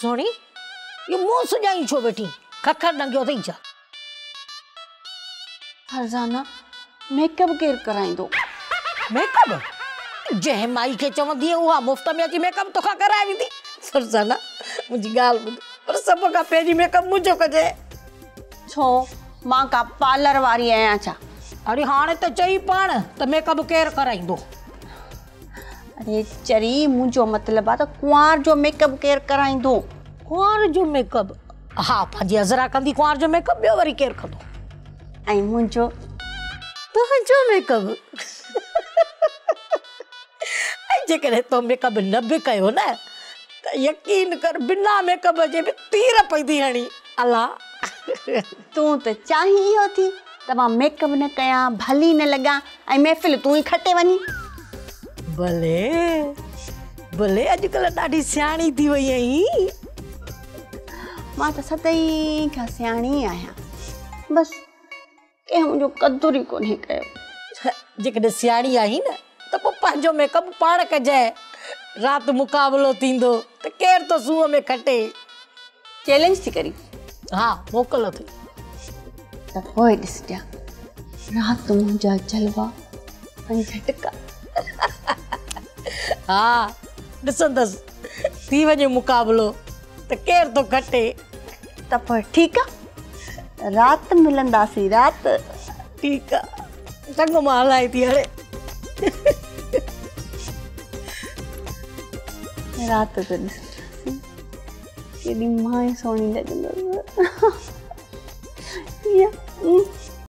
Sony, ये मुंह सुजाई छो बेटी, खखर डंगियो अथई छा? फरज़ाना, मेकअप केरु कराईंदो? मेकअप? जंहिं माई खे चवंदी उहा मुफ़्त में अची मेकअप तोखां कराए वेंदी। फरज़ाना, मुंहिंजी ॻाल्हि ॿुध, पर सभ खां पहिरीं मेकअप मुंहिंजो कजे। छो, मां का पार्लर वारी आहियां छा? अरे हाणे त चई पाण त मेकअप केरु कराईंदो? अरे चरी, मुंहिंजो मतिलबु आहे त कुंवार जो मेकअप केरु कराईंदो? कुंवार जो मेकअप? हा, पंहिंजी अज़रा कंदी कुंवार जो मेकअप, ॿियो वरी केरु कंदो? ऐं मुंहिंजो? तुंहिंजो मेकअप? ऐं जेकॾहिं तो मेकअप न बि कयो न त यकीन कर बिना मेकअप जे बि तीर पई थी हणी। अला तूं त चाहीं इहो थी त मां मेकअप न कयां, भली न लॻां ऐं महफ़िल तूं ई खटे वञी। भले भले, अॼुकल्ह ॾाढी सियाणी थी वई आहीं। मां त सदाई खां सियाणी आहियां, बसि कंहिं मुंहिंजो क़दुरु ई कोन्हे कयो। जेकॾहिं सियाणी आहीं न त पोइ पंहिंजो मेकअप पाण कजांइ। राति मुक़ाबिलो थींदो त केरु थो सूंहं में खटे। चैलेंज थी करी? हा, मोकल अथई। त पोइ ॾिसजां राति मुंहिंजा जलवा ऐं झटका। हा, ॾिसंदसि थी वञे मुक़ाबिलो त केरु थो खटे। त पोइ ठीकु आहे, राति मिलंदासीं। राति ठीकु आहे, चङो मां हलाए थी हाणे। राति त ॾिसंदासीं केॾी मां ई सुहिणी लॻंदसि।